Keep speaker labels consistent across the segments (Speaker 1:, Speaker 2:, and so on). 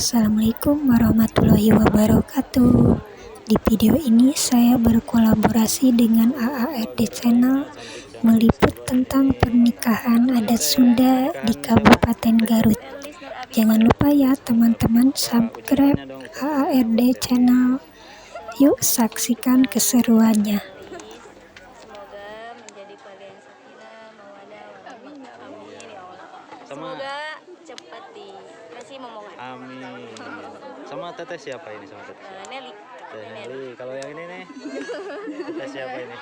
Speaker 1: Assalamualaikum warahmatullahi wabarakatuh. Di video ini saya berkolaborasi dengan AARD Channel meliput tentang pernikahan adat Sunda di Kabupaten Garut. Jangan lupa ya teman-teman subscribe AARD Channel. Yuk saksikan keseruannya.
Speaker 2: Semoga menjadi keluarga yang sakinah, mawadah, warahmah. Amin ya Allah.
Speaker 3: Sama
Speaker 2: Semoga cepat dikasih momongan.
Speaker 3: Amin. Sama teteh siapa ini, sama teteh siapa?
Speaker 2: Nelly.
Speaker 3: Teteh Nelly. Kalau yang ini nih, teteh siapa ini?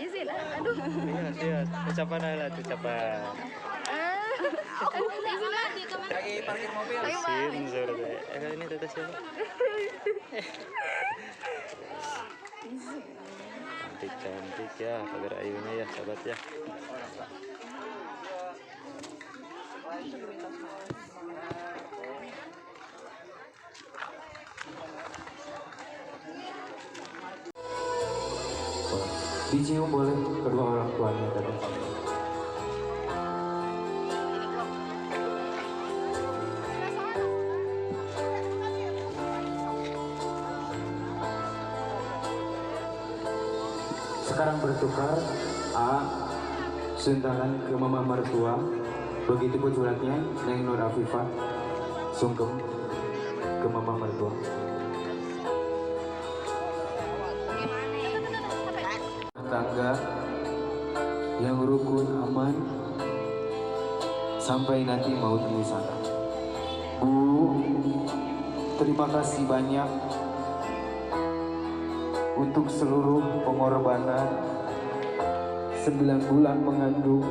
Speaker 2: Izin, aduh.
Speaker 3: Iya, iya. Ucapan lah, ucapan.
Speaker 4: Lagi parkir mobil.
Speaker 3: Izin seperti. Kalau ini teteh siapa? Cantik-cantik ya, pagar ayunya ya, sahabat ya.
Speaker 4: Dicium boleh kedua orang tuanya tadi. Sekarang bertukar A suntangan ke mama mertua. Begitu pun suratnya Neng Nur Afifah sungkem ke mama mertua. Tangga yang rukun aman sampai nanti maut memisahkan. Bu, terima kasih banyak untuk seluruh pengorbanan 9 bulan mengandung.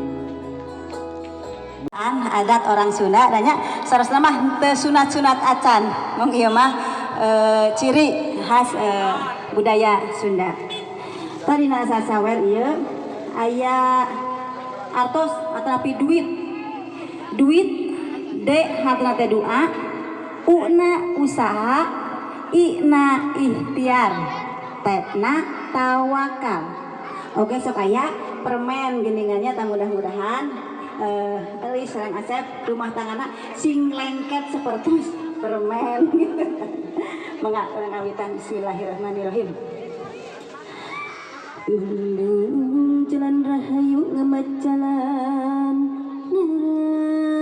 Speaker 5: Adat orang Sunda adanya sarasna mah teu sunat-sunat acan. Mung ieu mah ciri khas budaya Sunda. Tadina sasawer ieu aya artos atanapi duit. Duit D hartana teh doa, U na usaha, I na ikhtiar, T na tawakal. Oke sok aya permen geningannya tah mudah-mudahan Elis sareng Asep rumah tanggana sing lengket seperti permen gitu. Mangga urang kawitan bismillahirrahmanirrahim. Undung jalan rahayu ngemacalan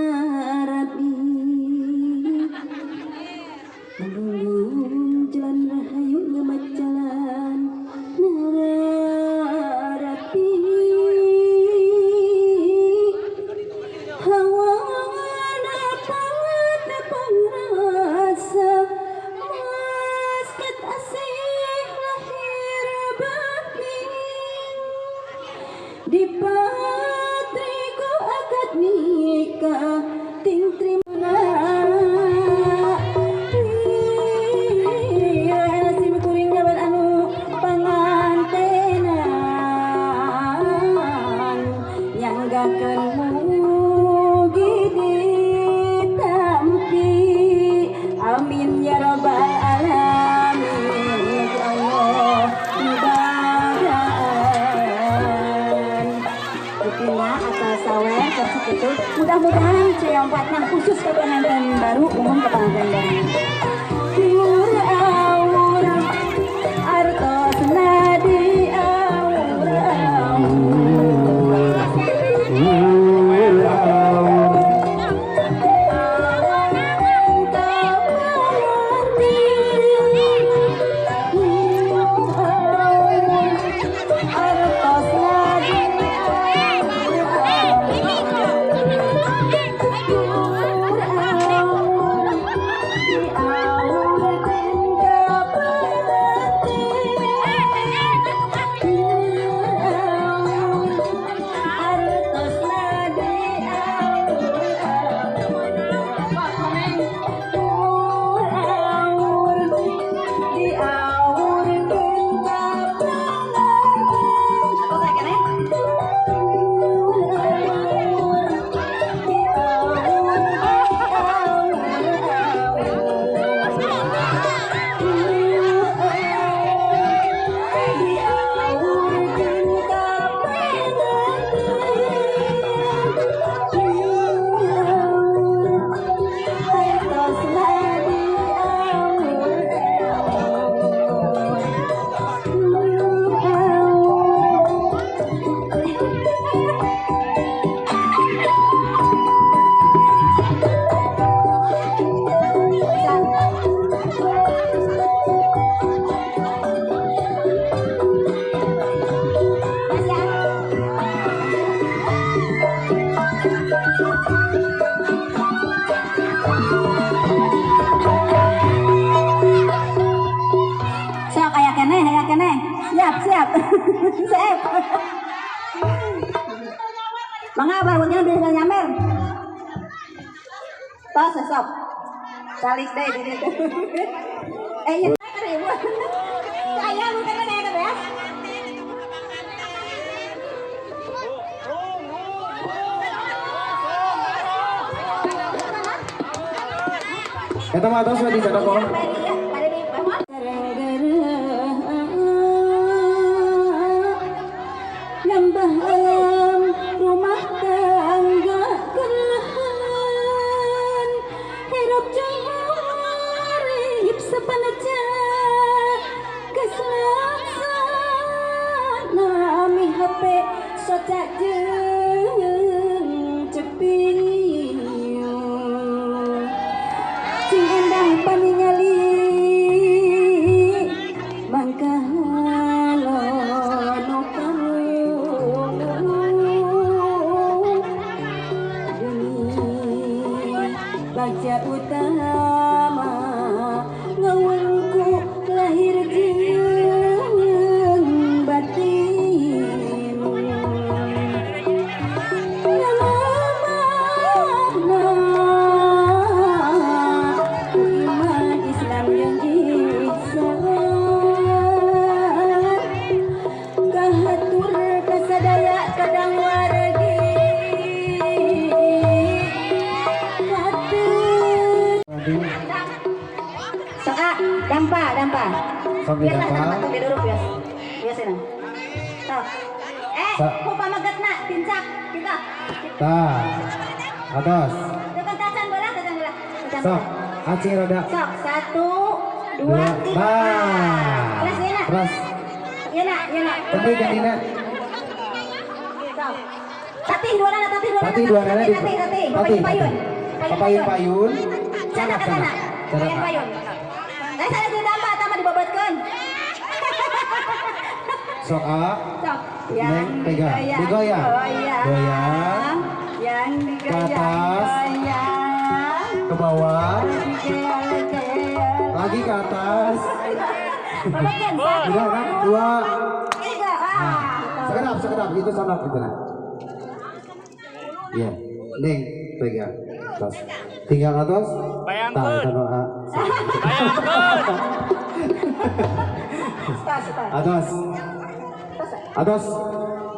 Speaker 5: narapi. Undung jalan rahayu ngemacalan narapi. Hawa dapat pangrasa masket asih lahir batin. Di patriku akad nikah ting trimuna. Sim kuring jaban anu pangantenan nyanggakeun mugi ditampi. Amin ya rabbal alamin. Ya Allah mubahagiaan. Rutina atau sawer seperti itu. Mudah-mudahan C4 khusus ke pengantin baru, umum ke pengantin baru. Tiur awur artos nadi awur awur. Artos nadi awur awur. Seep. Mangga abah hujan bisa nyamer. Tos sok. Calik deh di ditu. Eh iya ribuan. Saya bukan kayak ya.
Speaker 4: Eta mah atos we di sana kok.
Speaker 5: Nambah alam rumah tangga kelahan hirup jarib sepanaja keselaksan nami HP soca jeung ceping cing endah paningali mangka nu karung demi bagja utama ngawengku lahir jeung batin iman Islam yang ihsan kahatur kasadaya kadang wargi katur sok ah dampa dampa
Speaker 4: Sok
Speaker 5: biarlah
Speaker 4: didampa.
Speaker 5: dampa tuh beda huruf bias biasa nah sok eh ku pamagetna tincak kita
Speaker 4: Tah. Atos.
Speaker 5: Tekan tacan bola tacan bola tacan
Speaker 4: Sok,
Speaker 5: bola.
Speaker 4: acing rada.
Speaker 5: Sok, 1, 2, 3.
Speaker 4: Nah.
Speaker 5: Terus iya nak?
Speaker 4: Terus.
Speaker 5: Iya nak, iya nak.
Speaker 4: Tapi gantina.
Speaker 5: Sok. Tatih dua nana, tatih dua nana.
Speaker 4: Tatih dua nana di
Speaker 5: Tatih, tatih.
Speaker 4: Tatih,
Speaker 5: Papayun, payun.
Speaker 4: Papayun payun.
Speaker 5: Sana ke sana.
Speaker 4: Sana.
Speaker 5: Payun, payun. Nah, sana ditambah, tambah dibobotkeun.
Speaker 4: Sok A.
Speaker 5: Sok.
Speaker 4: Neng pegang. Digoyang.
Speaker 5: Goyang.
Speaker 4: Goyang.
Speaker 5: Yang
Speaker 4: Ke
Speaker 5: digoyang.
Speaker 4: atas.
Speaker 5: Goyang.
Speaker 4: Ke bawah.
Speaker 5: Digoyang.
Speaker 4: Lagi ke atas.
Speaker 5: Bobotkeun. 1,
Speaker 4: Udah, kan? 2.
Speaker 5: 3. Ah.
Speaker 4: Sekedap, sekedap. Itu sana gitu nah. Iya. Neng pegang. Atas. Tinggal atas.
Speaker 3: Bayangkeun.
Speaker 4: Tah, eta doa.
Speaker 3: Bayangkeun.
Speaker 5: Tos, tos.
Speaker 4: Atas.
Speaker 5: Tos.
Speaker 4: Atas.